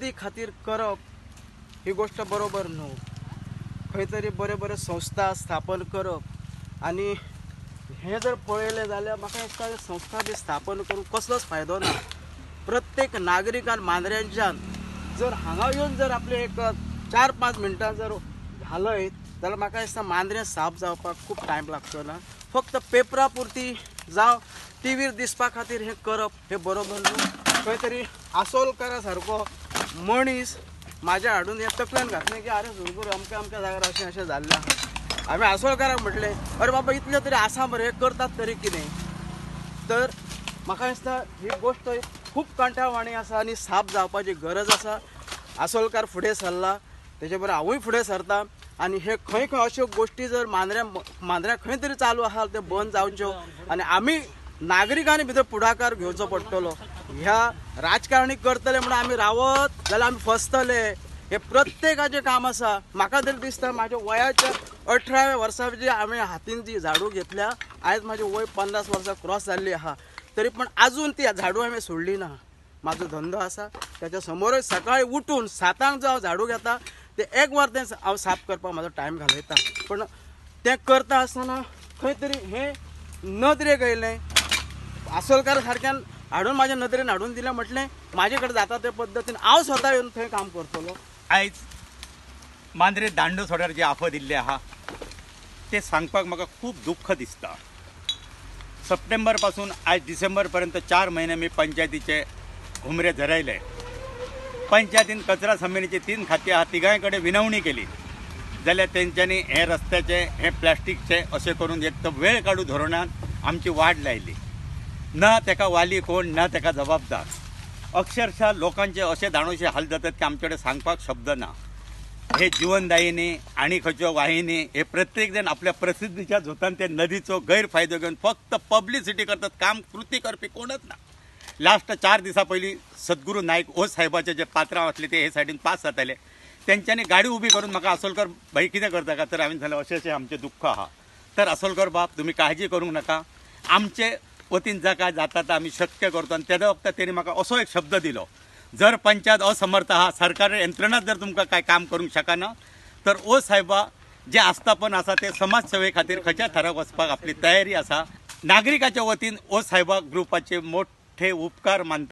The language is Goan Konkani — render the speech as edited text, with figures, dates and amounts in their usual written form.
प्रसिद्धी खातीर करप ही गोष्ट बरोबर न्हू. खंय तरी बऱ्यो बऱ्यो संस्था स्थापन करप आनी हें जर पळयलें जाल्यार म्हाका दिसता संस्था बी स्थापन करून कसलोच फायदो ना. प्रत्येक नागरिकान मांद्र्यांच्यान जर हांगा येवन जर आपले एक 4-5 मिनटां जर घालयत जाल्यार म्हाका दिसता मांद्रें साफ जावपाक खूब टायम लागचो ना. फक्त पेपरा पुरती जावं टीव्हीर दिसपा खातीर हें करप हें बरोबर न्हू. खंय तरी आसोलकारा सारको मनीस म्हाज्या हाडून हें तकलेन घातलें की आरे सुरगूर अमक्या अमक्या जाग्यार अशें अशें जाल्लें आहा. हांवें आसोलकाराक म्हटलें अरे बाबा इतलें तरी आसा मरे, करतात तरी कितें. तर म्हाका दिसता ही गोश्ट खूब कंठावाणी आसा आनी साफ जावपाची गरज आसा. आसोलकार फुडें सरला, तेजे बरोबर हांवूय फुडें सरता आनी हे खंय खंय अश्यो गोश्टी जर मांद्र्या खंय तरी चालू आसा त्यो बंद जावच्यो आनी आमी नागरिकांनी भितर फुडाकार घेवचो पडटलो. ह्या राजकारणी करतले म्हणून आमी रावत जाल्यार आमी फसतले. हे प्रत्येकाचें काम आसा. म्हाका तरी दिसता म्हाज्या वयाच्या 18व्या वर्सा जी हांवें हातीन जी झाडू घेतल्या, आयज म्हाजें वय 50 वर्सां क्रॉस जाल्ली आहा, तरी पण आजून ती झाडू हांवें सोडली ना. म्हाजो धंदो आसा त्याच्या समोरच सकाळी उठून 7 जो हांव झाडू घेता ते एक वर तें हांव साफ करपाक म्हाजो टायम घालयता. पण तें करता आसतना खंय तरी हें नदरेक येयलें, आसोलकार सारक्यान हाडून म्हाज्या नदरेन हाडून दिलें, म्हटलें म्हाजे कडेन जाता ते पद्दतीन हांव स्वता येवन थंय काम करतलो. आयज मांद्रे दांडो सोड्यार जी आफत दिल्ली आहा तें सांगपाक म्हाका खूब दुख्ख दिसता. सप्टेंबर पासून आयज डिसेंबर पर्यंत 4 म्हयने मी पंचायतीचे घुमरे झरयले. पंचायतीन कचरा समितीचे 3 खाती आहा, तिगांय कडेन विनवणी केली जाल्यार तेंच्यांनी हे रस्त्याचे हे प्लास्टिकचे अशें करून एक तर वेळ काडू धोरणान आमची वाड लायली. ना तेका वाली कोण ना तेका जबाबदार. अक्षरशः लोकांचे अशे दाणोशे हाल जातात की आमचे कडेन सांगपाक शब्द ना. हे जीवनदायिनी आनी खंयच्यो वाहिनी हे प्रत्येक जण आपल्या प्रसिद्धीच्या झोतान ते नदीचो गैरफायदो घेवन फक्त पब्लिसिटी करतात, काम कृती करपी कोणच ना. लास्ट 4 दिसां पयलीं सद्गुरू नायक ओ साहेबाचे जे पात्रांव आसले ते हे सायडीन पास जाताले, तेंच्यांनी गाडी उबी करून म्हाका आसोलकर भाई कितें करता का, तर हांवें सांगलें अशें अशें आमचें दुख्ख आहा. तर आसोलकर बाब तुमी काळजी करूंक नाका, आमचे वतीन जाका जाता तो आमी शक्य करता. आनी तेदा वखता तेणी म्हाका असो एक शब्द दिलो, जर पंचायत असमर्थ आहा, सरकारी यंत्रणा जर तुमकां कांय काम करूंक शकना तर ओ साहेबा जे आस्थापन आसा ते समाज सेवे खातीर खंयच्या थराक वचपाक आपली तयारी आसा. नागरिकाच्या वतीन ओ साहेबा ग्रुपाचे मोठे उपकार मानता.